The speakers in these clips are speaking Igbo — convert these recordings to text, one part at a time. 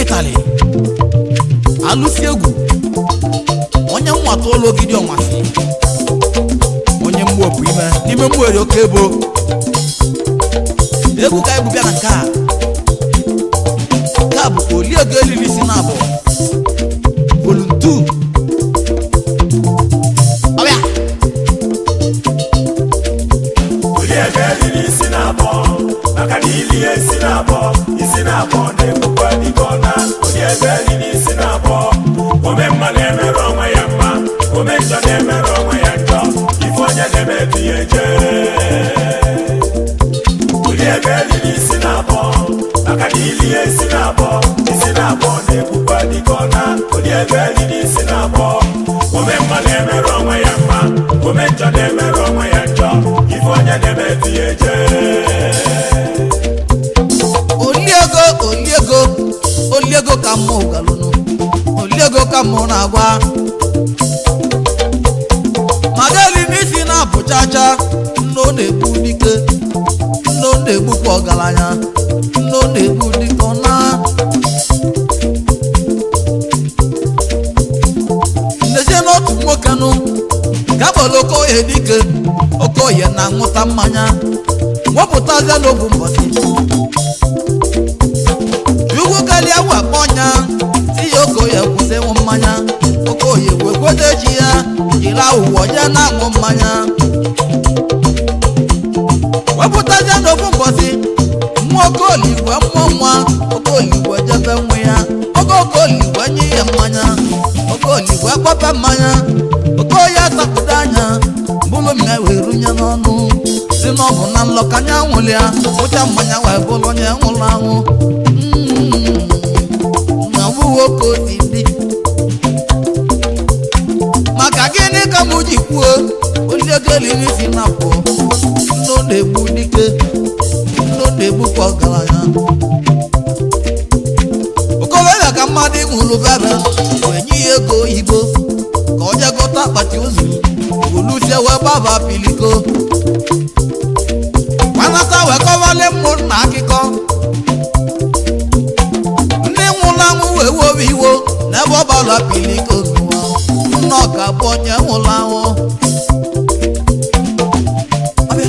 Ịtalị alụsi egwu, onye nwata ụlọ ogidi ọnwasị, onye mgbu opụ ime n'ime mgbueri oke ebo egwu ka egwu bịa na nke a. Nke a bụ oliego elili si na abụ volume 2. Ọbịa. Oliego elili isi na-abọ, maka na ili ya isi na-abọ, isi na-abọ na-egbukwa dịka ọ na. Oliego elili isi na-abọ, ome mma na-emere onwe ya mma, ome njọ na-emere onwe ya njọ, ife onye na-emebi ya eje. Oliego elili isi na-abọ, maka na ili ya isi na-abọ, isi na-abọ na-egbukwa dịka ọ na. Oliego elili isi na-abọ, ome mma na-emere onwe ya mma, ome njọ na-emere onwe ya njọ, ife onye na-emebi ya eje. Oliego, oliego, oliego ka mụ galụnụ, oliego ka mụ na-agwa maka eli n'isi na-abụ chacha. Nne, ọ na-egbu dike, nne, ọ na-egbukwa ọgaranya, nne, ọ na-egbu dike. Ọ na nnezie n'otu nwoke nụ gabọlụ okoye dike, okoye na-aṅụta mmanya wepụtazie n'obu mbọsị ugwu karịa wakpo ọnya si ya. Okoye kwụsị ịṅụ mmanya. Okoye wee kweta echi ya, jiri aghụghọ jee na-aṅụ mmanya wepụtazie n'ofu mbọsị. Nwa okoligwe mmụọ, nwa okoligwe jebe nwe ya. Oge okoligwe nye ya mmanya, okoligwe kpọpe mmanya, okoye atapụta anya bụrụ mmanya wee runye n'ọnụ, si na ọ bụ na nlọ ka anya nwụrụ ya ụcha mmanya wee bụrụ onye nwụrụ anwụ. Na ọ bụghị oke osi dị. Maka gịnị ka m ji kwuo oliego eliri si na pụọ? Nnu na-egbu dike, nnu na-egbukwa ọgaranya. Okorobịa ka mmadụ ịṅụrụ bebe wee nye ya ego oyibo ka ọ jee gota akpati ozu, olusie wee gbaba piliko gbanata wee kọwale ụmụnna akụkọ. Ndị nwụrụ anwụ wee wowe iwo n'ebe ọ gbara piliko n'ụwa. Nna, ọ ga-abụ onye nwụrụ anwụ. Ọbịa.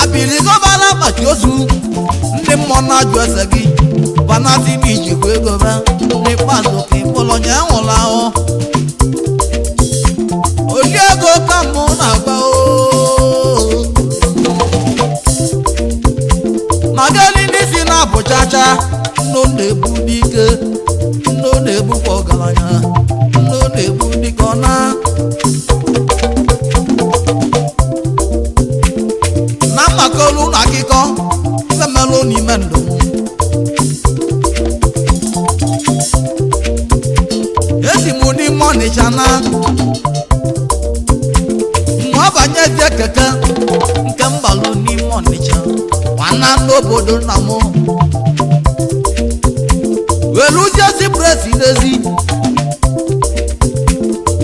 Apịlịko bara akpati ozu, ndị mmụọ na-ajụ ese gị banati n'ijikwa ego be. N'ikpeazụ ka ịkpụrụ onye nwụrụ anwụ. Oli ego ka mụ na-agba oo. Maka eli ndị si na-abụ chacha, nnu na-egbu dike, nnu na-egbukwa ọgaranya, nnu na-egbu dike. Ọ na na mmakọlu na akụkọ ife melụ n'ime ndụ m. Esi m n'ime Ọnịcha na mgbe ọ banyezie keke nke mbalụ n'ime Ọnịcha wana n'obodo nna m weluzie si presi n'ezi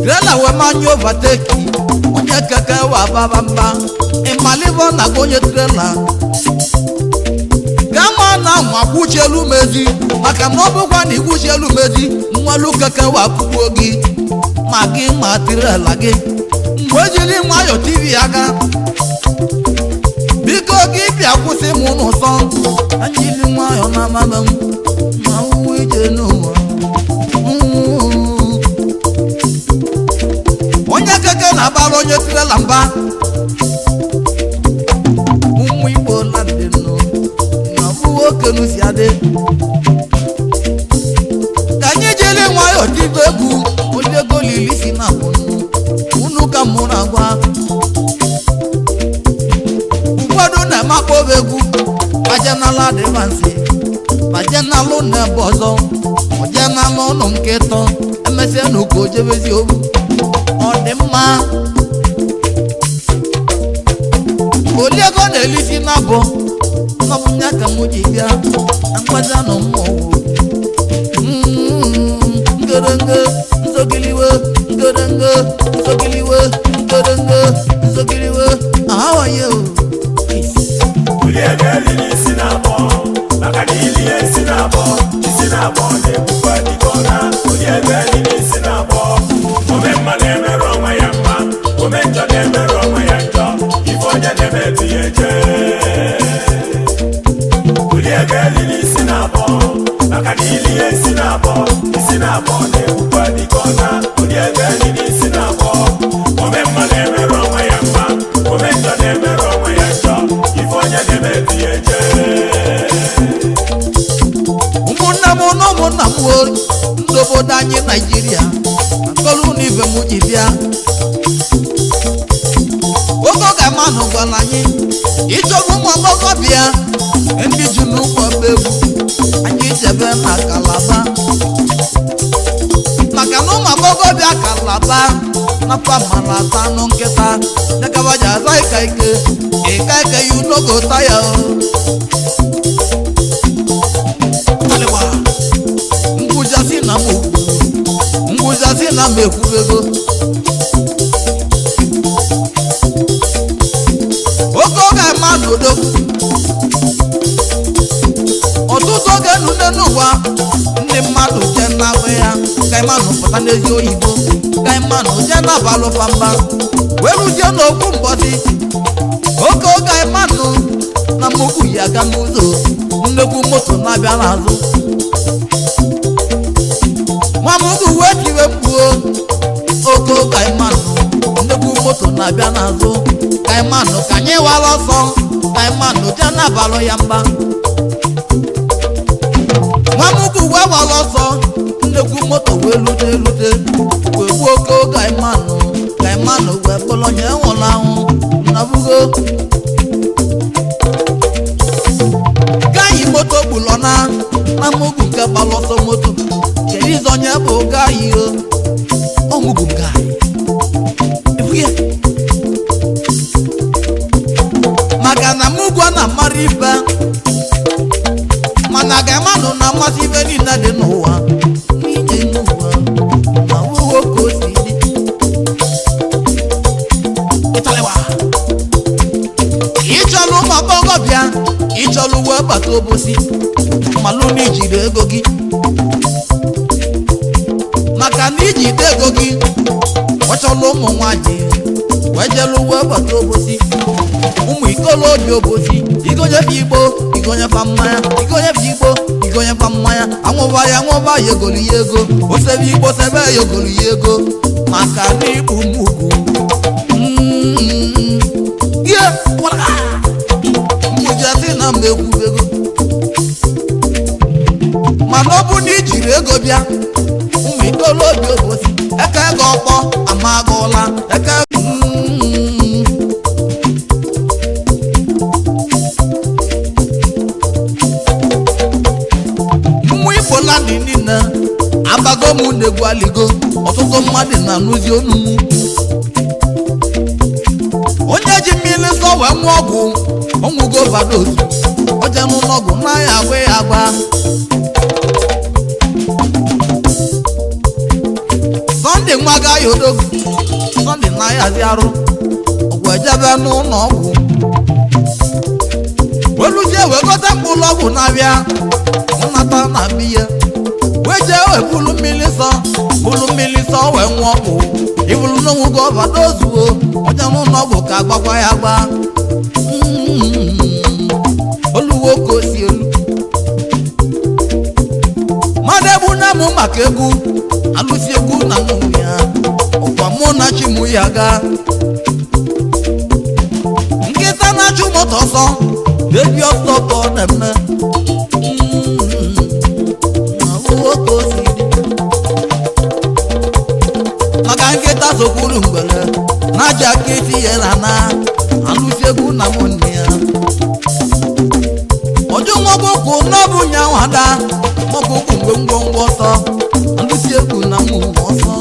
trela wee manye overtake. Onye keke wa baba mba ịmalive na onye trela gama na nwa kwuchielu m ezi, maka na ọ bụkwa na ikwuchielu m ezi, nwelu keke wa kụgbuo gị ma gị ma trela gị. Mgbe ejiri nwayọ tv aka, biko gị bịa kwụsị m n'ụsọ, anyili nwayọ na amaba m ma uwe ije n'ụwa. Onye keke na-agbara onye tirela mba. Ụmụ Igbo landị nụ na ọbụghị okenu si adị ka anyị jiri nwayọ tibe egwu. Oliego lili si na abụ unu ka mụ na-agwa. Ụfọdụ na-eme akpọba egwu bajenala adịvansị, bajenalụ n'ebe ọzọ, ojenalụ ụlọ nke ịtọ, emesịa na uko jebezi obu. Ọ dị mma. Oliego na-elisi na-abụ n'ọbụnya ka m ji bịa na mgbaza na mmụọ ngerenge nzogiliwe, ngerenge nzogiliwe, ngerenge nzogiliwe ahawaye o. Oliego elili isi na-abọ, maka na ili ya isi na-abọ, isi na-abọ. Maka na ili ya isi na-abọ, isi na-abọ na-egbukwa dịka ọ na onye ebe elili isi na-abọ. Ome mma na-emere onwe ya mma, ome njọ na-emere onwe ya njọ, ife onye na-eme dị ya eje. Ụmụnne m na ụmụnna m o, ndị obodo anyị Naijiria, akọlụ na ibe m ji bịa. Oge ọ ga-amanụ gwara anyị ịchọrọ ụmụ agbọghọbịa ndị ji n'ụkwụ ọba egwu anyị jebe na Kalaba, maka na ụmụ agbọghọbịa Kalaba nafa mara ata anụ nkịta nyakabaja aza ịka ike ịka ike ya unogo taya o. Alịwa. Ngwụjasị na m okwu, ngwụjasị na m ekwubego. Oge ọ ga-ama n'odogwu, ọtụtụ oge nune n'ụwa ndị mmadụ jee na-agba ya ka ịmanụ pụta n'ezi oyibo, ka ịmanụ jee na-abalụ pamba wee ruzie n'okwu mbọsị. Oge oge ịmanụ na mmugbu ya aga n'ụzọ, nnekwu moto na-abịa n'azụ nwamugbu wee tiwe mkpuo. Oge oge ịmanụ nnekwu moto na-abịa n'azụ, ka ịmanụ ka anyị wara ọsọ, ka ịmanụ jee na-abalụ ya mba. Nwamugbu wee wara ọsọ, nnekwu moto wee lute lute wee gbuo oke oge ịmanụ, ka ịmanụ wee bụrụ onye nwụrụ anwụ nabugo. Gaghị moto gbulọ na na mugbu nke gbara ọsọ moto kedu ize onye bụ gaghị o ọmụgwụ gaghị ebughị ya. Maka na mugwu na amara ife, mana ga-amanụ na amasị ife niile dị n'ụwa n'ije n'ụwa ma wuo ka o si dị. Ịtalewa. Ịchọrọ ụmụ agbọghọbịa, ịchọrọ uwe bata obosi, malụ na ijiri ego gị, maka na ijide ego gị wechọrọ ụmụ nwanyị wee jere uwe bata obosi, ụmụ ikolobịa obosi igonyefe igbo, igonyefa mmanya, igonyefe igbo, igonyefa mmanya, anwụba ya anwụba ya egolu ya ego, osebe igbo sebe ya egolu ya ego, maka na ikpu mugwu. Ihe mgbujasị na mgbe ekwubego, mana ọ bụ na ijiri ego bịa ụmụ ikolobịa obosi eke ego ọkpọ amagụla eke. Mmụ Igbo landị niile abago m na-egwu aligo, ọtụtụ mmadụ na-anụzi onu m. Onye ji mmiri nsọ wee nwụọ ọgwụ ọnwụgo vadozu oje n'ụlọ ọgwụ n'ahịa agwa ya agba. Sọnde nwa agaghị odogwu, Sọnde na-ahazi arụ ọgwụ ejebe n'ụlọ ọgwụ, weluzie wee gote mkpụrụ ọgwụ na-abịa nnata na biya, wee jee wee bulu mmiri nsọ, bulu mmiri nsọ wee nwụọ ọgwụ ibulu n'onwugo vadozuo onye n'ụlọ ọgwụ ka agbakwa ya agba. Oluwo ka o si elu mmadụ egbu na mụ maka egwu alụsi egwu na mụ ya ọkwa mụ na chi mụ ya gaa. Nkịta na-achụ moto ọsọ bebi ọsọ ka ọ na-eme. Oluwo ka o si dị maka nkịta sokwuru ngwere na-aja aka eti ya na na alụsi egwu na mụ nne ya ọjụ nwagbokwu n'ọbụ nyanwada mọbụkwu mgbe ngwongwo ọsọ alụsi egwu na mụ ọsọ.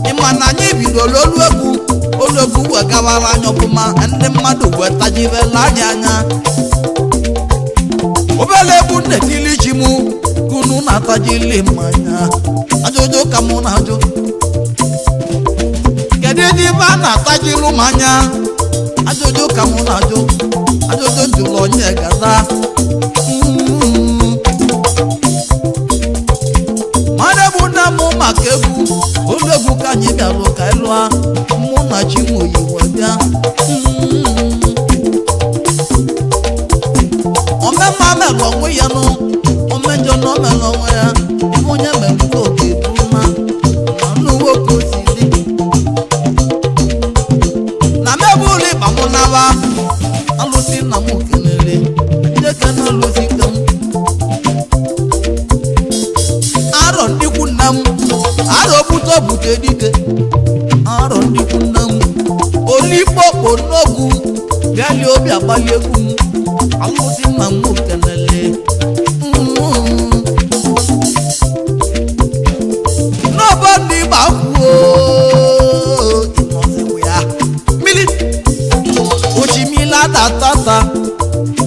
Ịma na anyị bidoro olu egwu, olu egwu wee gawara anya ọfụma, ndị mmadụ wee tajibela anyị anya. Obere egwu na-etili chi mụ kunu na-atajili mmanya, ajụjụ ka mụ na-ajụ, kedu ndị ibe a na-atajiri m anya? Ajụjụ ka mụ na-ajụ, ajụjụ njụlụ onye gaza. Mmadụ egbu nne m maka egwu, olu egwu ka anyị bịara ka anyị lụọ, mụ na Chinwe wee bịa. Ome mma melụ onwe ya nụ, ome njọ na o melụ onwe ya. Ife onye melụ ka oge bụ mma na nnuwo ka o si dị. Na mebe ụlọ ịkpa mụ naba alụsị nna m kenere ndị kene alụsị ka m arọ ndịkwu nna m arọ bute bute dike arọ ndịkwu nna m olikpokpo n'ogwu bịali obi agbali egwu m alụsị nna m kenele. N'ọbọ ndị gbakwuo ịnọziwu ya mmiri ochimila datata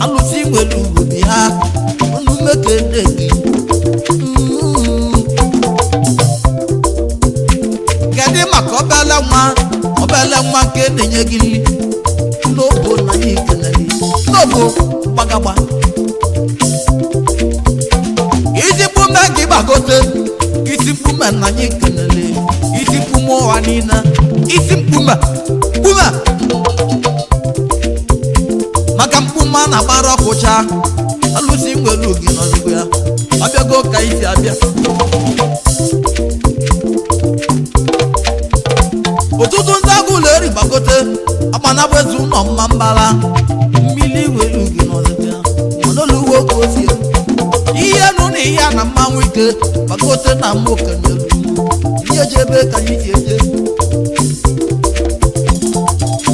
alụsị nwere ugwu ha ọnụ mekene gị. Kedu maka obele nwa obele nwa nke na-enye gị nri n'obo na ya ekelele n'obo gbagagba isi mkpume gị gbagote isi mkpume na anyị kelele isi mkpume ụwa niile isi mkpume mkpume maka mkpume a na-agbara ọkụcha alụsị nwere gị n'ọzụgbọ ya ọbịago ka isi abịa. Ụtụtụ ndị agụụlọ eri gbagote agbanagbezu ụlọ mma mbara mmiri nwere ugi n'ọzụzụ ya manoluwo ka o si eru. Ihe nụ na ihe a na mmanwụ ike gbagote na mma okenye ihe eji ebe ka anyị ji eje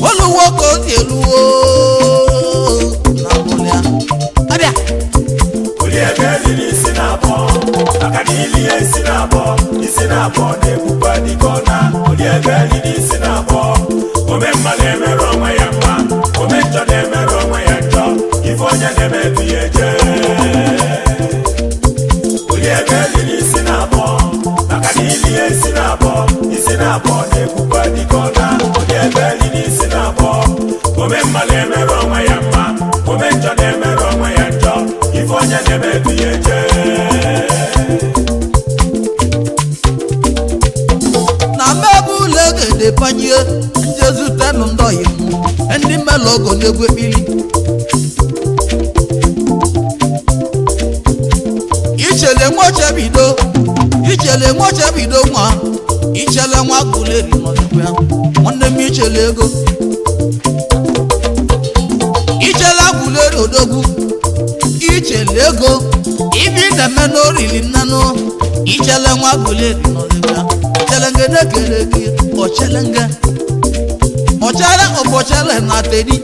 oluwo ka o si eruo na mbụlị ya abịa. Oliebe eriri isi na-abọ maka na ili ya isi na-abọ isi na-abọ na-egbukwa dike ọ na. Oliebe eriri isi na-abọ ome mma na-emere onwe ya mma, ome njọ na-emere onwe ya njọ, ife onye na-emebi ya eje. Oliebe eriri isi na-abọ maka na ili ya isi na-abọ isi na-abọ na-egbukwa dike ọ na. Oliebe eriri isi na-abọ ome mma na-emere onwe ya mma, ome njọ na-emere onwe ya njọ, ife onye na-emebi ya eje. Na mmebe ụlọ egede panye nje zutenụ ndị ọyị m ndị mmelụ ọgọ na-egwu ekpili ichele nwa ochebido ichele nwa ochebido nwa ichele nwa guleri nọdịkwa ya nwanne m ichele ego ichele agwuleri odogwu ichele ego ibi na-eme n'oriri nnanụ ichele nwa guleri nọdịkwa ya ochelenge na-ekele gị ochelenge ochele ọbọchele na tedi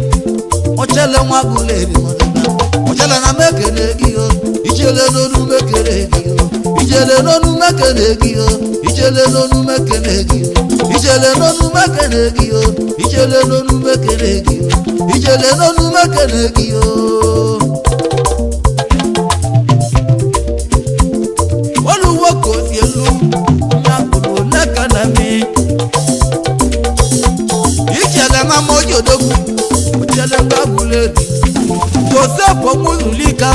ochele nwa guleri nọdịkwa ya ochele na mekele gị o ichele n'onu mekele gị o ichele n'onu mekele gị o ichele n'onu mekele gị o ichele n'onu mekele gị o ichele n'onu mekele gị o ichele n'onu mekele gị o. Olùwọ́ kò sí elu nyakùrù lẹ́kànnà mi. Ìṣẹ̀lẹ̀ máa mọ ojú òdògùn, òṣèlè gbàgbọ́lẹ̀ rí. Joseph Onwuzulika,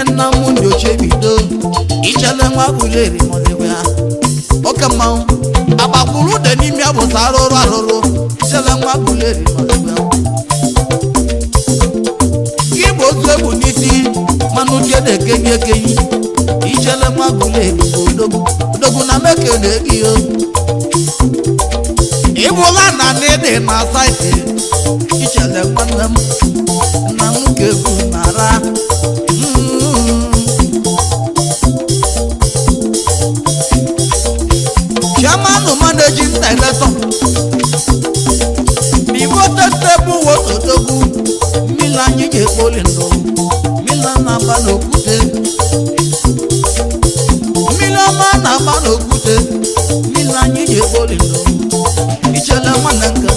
ẹnna mú ní òṣèbìdó. Ìṣẹ̀lẹ̀ gbàgbọ́lẹ̀ rí mọ̀lẹ́wẹ́. Oke mmanwụ, agbakwuru dị n'ime abụsa arụrụ arụrụ. Ìṣẹ̀lẹ̀ gbàgbọ́lẹ̀ rí mọ̀lẹ́wẹ́. Igbo otu egwu n'isi, manụ uche na-ekenyi ekenyi. Ichele nwagule odogwu odogwu na mekene gị o. Ịbụla na n'ịdị na saịtị ichele nwanne m nna m ka egwu nara. Chairman managing director Bivote tebụl wotodogwu mmiri anyị ga-ekpoli ndụ mmiri na-agba n'okwute mmiri ọma na-agba n'okwute mmiri anyị ji ekpoli ndụ ichele nwanne nke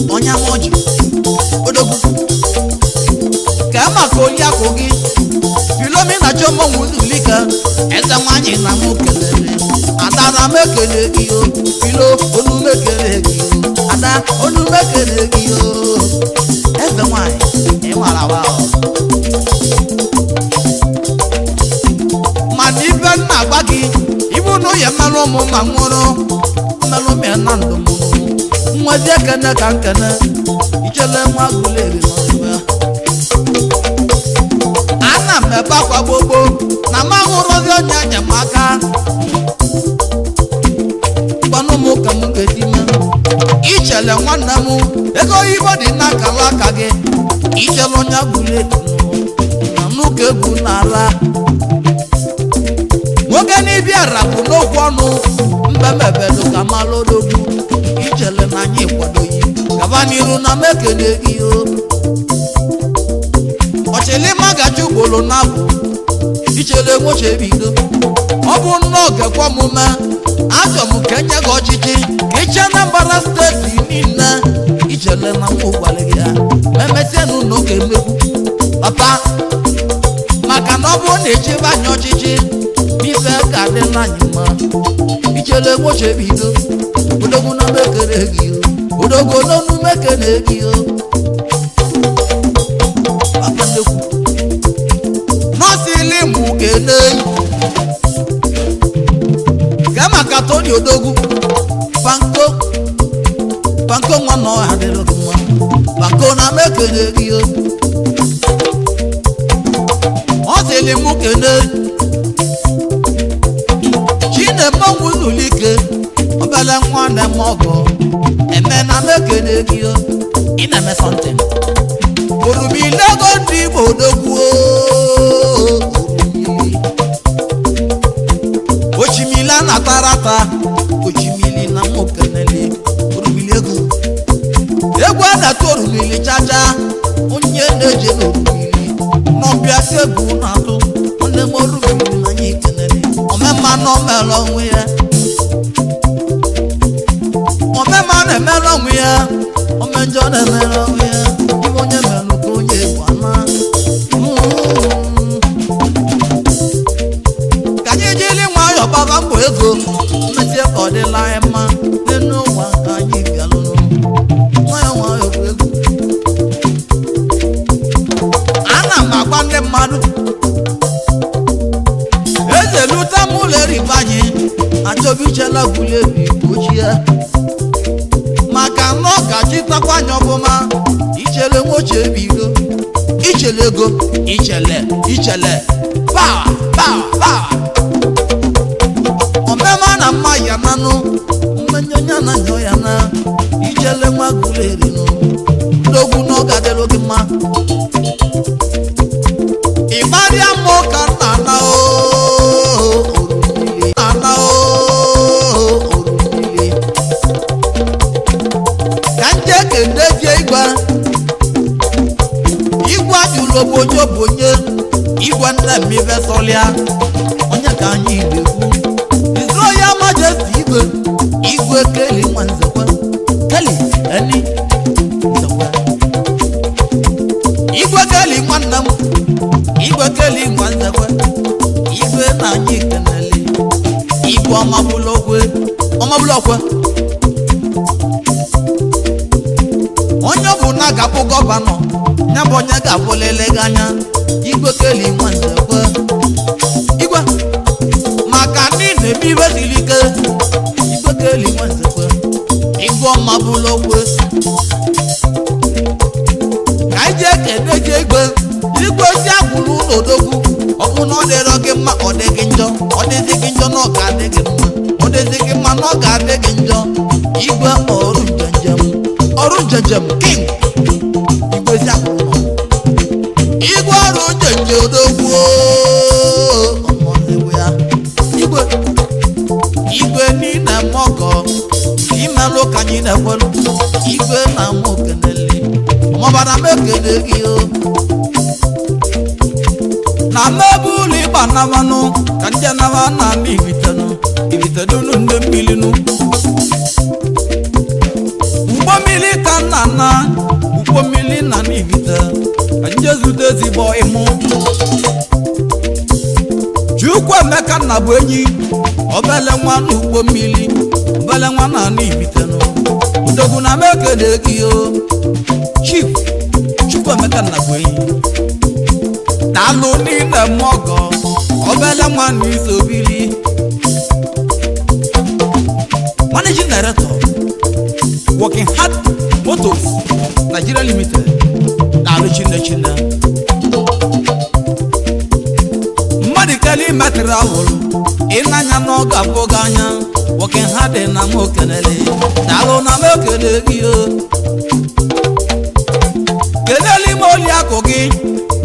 m onye ama ọjị odogwu ka maka oliakụ gị Filomena Chioma Nwuzulika eze nwanyị na m kelere ada na m ekele gị o Filo onu m ekele gị o ada onu m ekele gị o eze nwanyị ịwara wa o. Mana ibe m na-agwa gị ibu na ụyọ mmerụ ụmụ ma nwụrụ mmerụ mịa na ndụ m nwazi ekene ka nkene ichele nwa guleri n'ọdịba. na-ebe akwa gbogbo na m ahụrụzi onye enyemaka. Gbanụ m ka m ga-esi mee. Ichele nwanne m, ego oyibo dị n'akara aka gị. Ichele onye agụle na nnukwu egwu n'ala nwoke n'ibia rapụ n'okwu ọnụ mbemebedu ka malodogwu. Ichele na anyị kwadoghị gaba n'iru na mekene gị o. Ọchịlịma gachi ugboro na-abụ ichele nwochebido. Ọ bụ nnọọ gekwa omume achọ m ka enye gị ọchịchị ka iche Anambra Steeti niile. Ichele na nwa ụgwara gị ya ma emesịa na ụlọ ga-emegbu papa, maka na ọ bụrụ na echebe anyị ọchịchị n'ife ka adịla anyị mma. Ichele nwochebido, odogwu na mekere gị o, odogwu n'onu mekere gị o. Papa nnekwu nọọsụ ilimụ kene ka maka Tony Odogwu panko panko nwa na ọha dịrị gị mma. Panko na mekene gị o. Ọ sịrị mụ kene Chinemonwu Zulike, obele nwa na-eme ọgọ eme na mekene gị o. Ị na-eme something. Orumilego ndị Igbo odogwu o, orumili ochimili a na-atarata ochimili na nwokenele orumili ego egwu a na-atụ orumili chacha onye na-eje n'orumili n'ọbịa si egwu na-atụ nwanne m orumili na anyị kenele omemma na omere onwe ya, omemma na-emere onwe ya, omenjọ na-emere onwe ya. Ibe onye mere ka onye gwana. Ka anyị jiri nwayọọ gbaba mbọ ego mmesie ka ọ dịla anyị mma n'elu ụwa ka anyị bịalụnụ. Nwayọọ nwayọọ bụ egwu. Ana m agwa ndị mmadụ eze luta m ụlọ eribe anyị achọbichela gwulebi ochie maka na ọ ga-achịtakwa anya ọfụma. Ichele nwoche bido ichele ego ichele ichele pawa pawa pawa omema na mma ya nanụ mmenyonya na nyọ ya na ichele nwa gulerinu ndogwu na ọ ga-adịrụ gị mma. Ịgbarịa mmụọ ka nna na orumili na orumili ka nje kendezie igwe igwe ajụlụ obonye obonye igwe nne m ife sọlịa onye ka anyị na-ekwu. His Royal Majesty igwe igwe Keli Nwanzekwe, Keli eni Nzekwe, igwe Keli nwanne m, igwe Keli Nwanzekwe, igwe na anyị kenele igwe ọmabụlokwe ọmabụlokwe. Onye ọ bụ na ga-abụ gọvanọ ya bụ onye ga-abụ lele gị anya igwe Keli Nwanzekwe igwe, maka ndị na-eme ibe siri ike. Igwe Keli Nwanzekwe, igwe ọmabụlokwe. Ka anyị jee keneje igwe igwe si akwụrụ ụlọ odogwu. Ọ bụ na ọ dịrọ gị mma ọ dị gị njọ, ọ dịzị gị njọ na ọ ga-adị gị mma, ọ dịzị gị mma na ọ ga-adị gị njọ. Igwe ọrụ njenjem ọrụ njenjem king igwe si akwụrụ ụlọ igwe ọrụ njenje odogwu ọmọziwu ya igwe igwe niile mọgọ imelụ ka anyị na-ekwelu igwe na mụ kenele ọmọbara m ekele gị o. Na mmebu ụlọ ịgba navanụ ka ndị anava na ama ibitenụ ibitedunu ndị mmiri nụ ugbo mmiri ka nna na ugbo mmiri na na ibite ka nje zute ezigbo ịmụ Chukwu Emeka nna bụ enyi obele nwa na ugbo mmiri obele nwa na ana ibitenụ odogwu na m ekele gị o. Chief Chukwu Emeka nna bụ enyi daalụ n'ile mmọgọ obele nwa na isobili managing director Working Hard Motors Nigeria Limited. Daalụ chine chine. Travel ịnanya na ọ ga-afụ gị anya nwoke ha dị na m okenele daalụ na m ekele gị o. Kelele ime oli akụ gị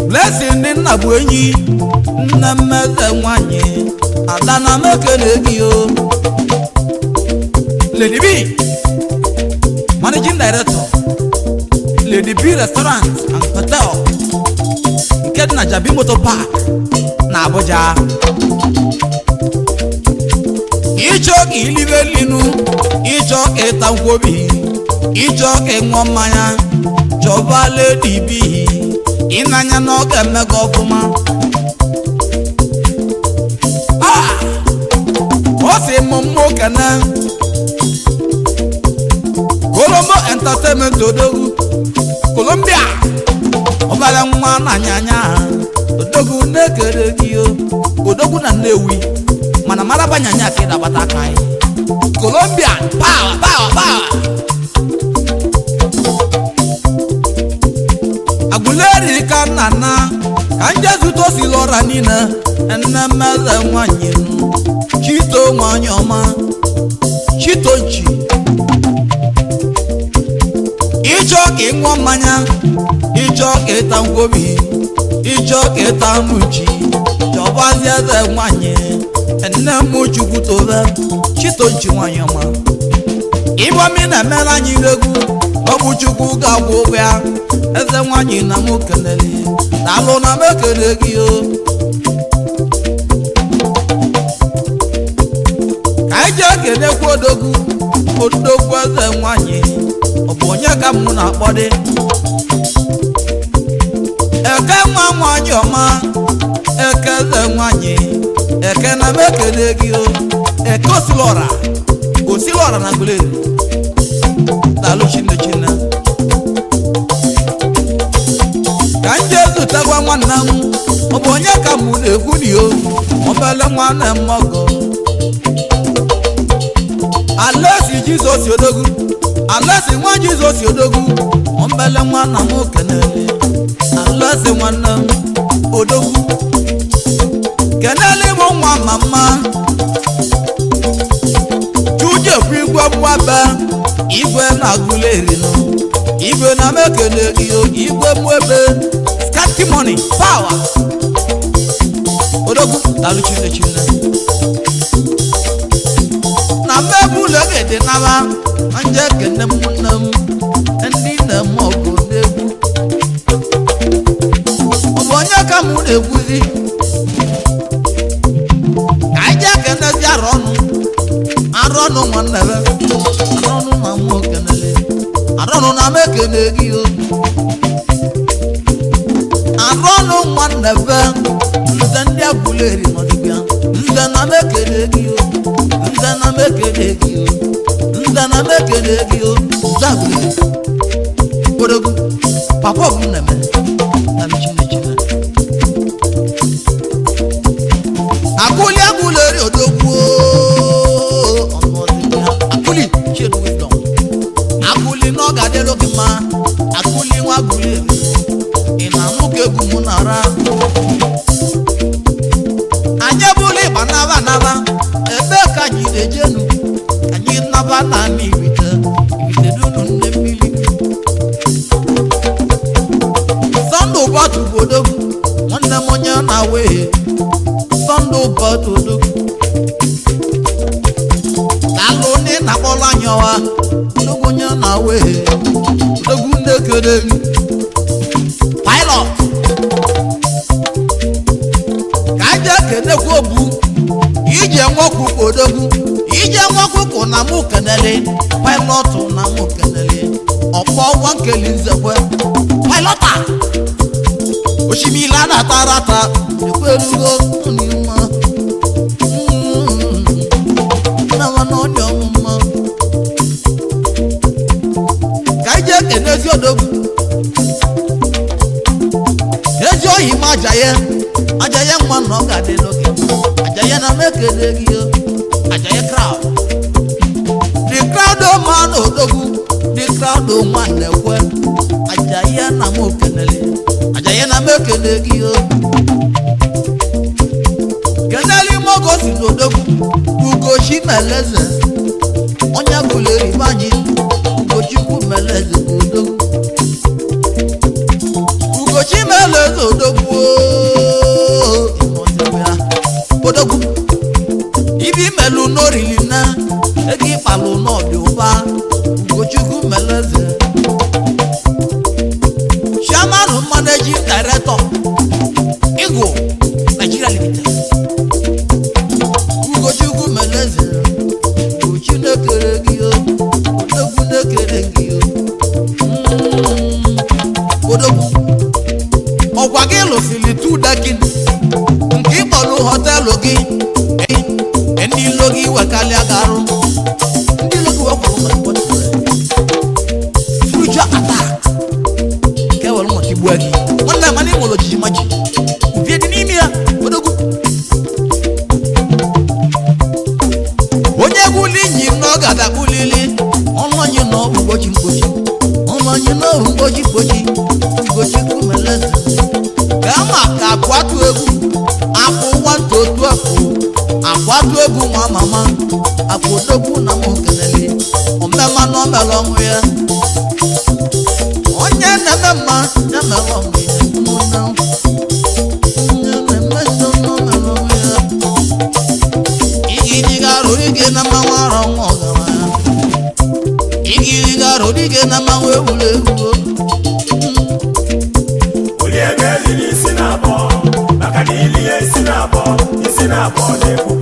Blessing ndị nna bụ enyi nne mmeze nwanyị ada na m ekele gị o. Lady B, Managing Director, Lady B Restaurant and Hotel nke dị na Jabi Motor Park na Abuja. Ịchọ ka ilibe linu, ịchọ ka ịta nkwobi, ịchọ ka ịṅụọ mmanya, chọba Lady B, ịnanya na ọ ga-eme gị ọfụma. Ah! Ọ sị m mmụ kene Colombo Entertainment odogwu Colombia ọbara nwa na anyanya odogwu na-ekere gị o odogwu na Nnewi mana mara banyanya ka ịdabata aka anyị Colombia power power power. Aguleri ka nna na ka nje zụta osi lọra niile nne mmeze nwanyị Chito nwanyị ọma Chito nchi. Ịchọ ka ị ṅụọ mmanya, ịchọ ka ịta nkwobi, ịchọ ka ịta anụ ji, chọbazie eze nwanyị nne m Chukwu tobe Chito nchi nwanyị ọma. Ịbọmi na-emere anyị egwu ọ bụ Chukwu ga-agwụ ụgwọ ya eze nwanyị na m kelele daalụ na m ekele gị o. Ka anyị jee kelekwa odogwu odogwu eze nwanyị ọ bụ onye ka m na-akpọ dị eke nwa nwanyị ọma eke eze nwanyị eke na m ekele gị o eke osilọra osilọra na Aguleri daalụ chinne chinne. Ka m jee zutekwa nwanne m ọ bụ onye ka m na-ekwu n'iyo obele nwanne m ọgọ Alaeze Jizọs odogwu Alaeze nwa Jizọs odogwu obele nwanna m kenele Alaeze nwanne m odogwu kenele m nwa mama Chujekwu igwe mwabe igwe na Aguleri nọ igwe na m ekele gị o igwe mwebe scanty money power odogwu daalụ chinne chinne. Na mmegbu ụlọ ga-ede naba nje ekene m nne m ndị nne m ọgụ n'egwu ọ bụ onye ka m na-egwuzi ka anyị jee kenezi arụ ọnụ arụ ọnụ nwanne be arụ ọnụ na m okenele arụ ọnụ na m ekene gị o arụ ọnụ nwanne be nze ndị Aguleri nọdịbịa nze na m ekene gị o nze na m ekene gị o nze na m ekene gị o nze Aguleri odogwu papa ọ bụ nne m na m chinne chinne. Akuli Aguleri odogwu ọnụ Akuli Chiedu Wisdom Akuli na ọ ga-adịlụ gị mma Akuli nwa Aguleri ị na-anụ ka egwu m na-ara. Anyị ebula ịgba naba naba ebe ka anyị na-ejenu anyị naba na Ibite Ibite dunu nne mmiri. Sọnde ụbọchị bụ odogwu nwanne m onye na-awa ehe Sọnde ụbọchị odogwu daalụ ndị na-akpọrọ anyị ọwa odogwu onye na-awa ehe odogwu na-ekele pilot. Ka anyị jee kenekwu obu ije nwokwukwu odogwu ije nwokwukwu na mụ kenele pilot na mụ kenele ọkpọ nwa nkeli nzekwe pilota osimiri a na-ata ata ekwerugo n'ime nawa n'ọdị ọmụma. Ka anyị jee kene ezi odogwu ezi oyi m ajaye ajaye nwa na ọ ga-adị n'oge ajaye na m ekele gị o ajaye crowd the crowd man odogwu the crowd nwa na-ekwe ajaye na m okenele ajaye na m ekele gị o kenele m si n'odogwu Ugochi Meleze onye bụlere ibe anyị. Ugochukwu Meleze bụ odogwu. Ugochi Meleze odogwu ooo, ịnọzikwa ya. Odogwu ibi melu n'orili na ego ịkpalụ n'ọdị ụba. Ugochukwu Meleze, chairman, managing director, Eagle Nigeria Limited. Ugochukwu Meleze, Ugochi na-ekere gị o, odogwu na-ekere gị o. Odogwu, ọkwa gị lụsịrị tudakin nke ịkpọrọ hotel gị. Ndị ilo gị wekalịa gị arụ, ndị ilo gị wekwara ụmụ spiritual attack ka e were nwata igbuo gị. Nwanne, mana ị nwere ojiji maji uvie dị n'ime ya. Odogwu, onye gwuli inyi m na ọ ga-adakpulili ọnụ anyị na ọ bụ mgbochi mgbochi, ọnụ anyị na ọ bụ mgbochi mgbochi. Ugochukwu Meleze ka ma ka akwatu egwu akwụ nwata otu afọ akwatu egwu nwa mama akwụ. Odogwu na m kelele omema na omere ọnwụ ya. Onye na-eme mma ya mere ọnwụ ya. Ụmụnne, onye na-eme njọ na o mere ọnwụ ya. Igiriga arụrịge na mmanwụ arọ nwa ọgaranya. Igiriga arụrịge na mmanwụ egwuregwu. Olie ga-eriri isi na abụọ, maka na ili ya isi na abụọ, isi na abụọ na-egbukwa.